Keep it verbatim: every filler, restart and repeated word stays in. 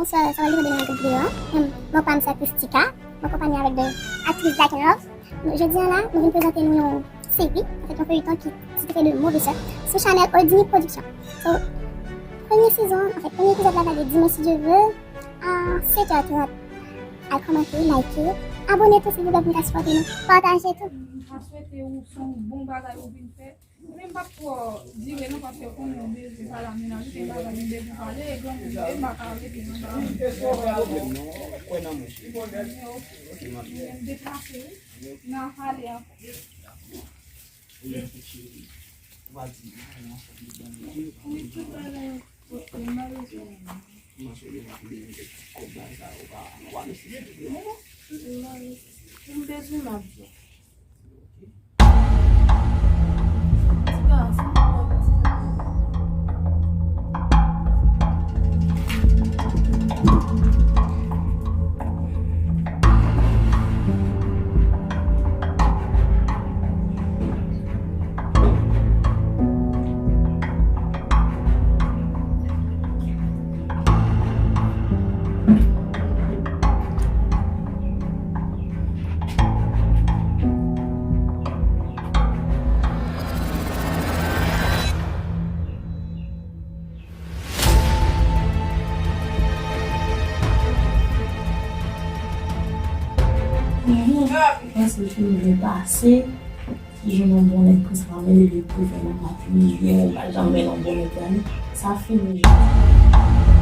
Sa, sa va depann de nan videyo a. Em, mwen pa m se Christica, mwen konpanye avèk de aktris Black and Love. Nou, jodi a la, nou vin prezante nou yon seri, anfèt, yon feuilleton ki titre de Mauvais Sœur, sou chanèl Oldini Production. So, premye sezon, anfèt, premye epizòd la va gen dimanch si Dye vle, a sèt è trant. Al kòmante, like, abòne tou, silvouplè, pou nou ka sipòte nou. Pataje tou. M ta swete ou se yon bon bagay ou vin fè. Men m p ap twò dire non, paske ou konnen ou bezwen pale a mennaj ou, gen bagay ou bezwen pale, e granmoun ou ye, m pa ka rete nan bagay. Mwen deplase wi, n a pale ankò. Wi, tout bagay. Ok, m pa bezwen. M bezwen, m ap di w. Panse fim byen pase, ki jwenn yon bon nèg konsa, men li pou fè nan matinye, ou pa janm wè yon bon nèg la, sa fini jodi.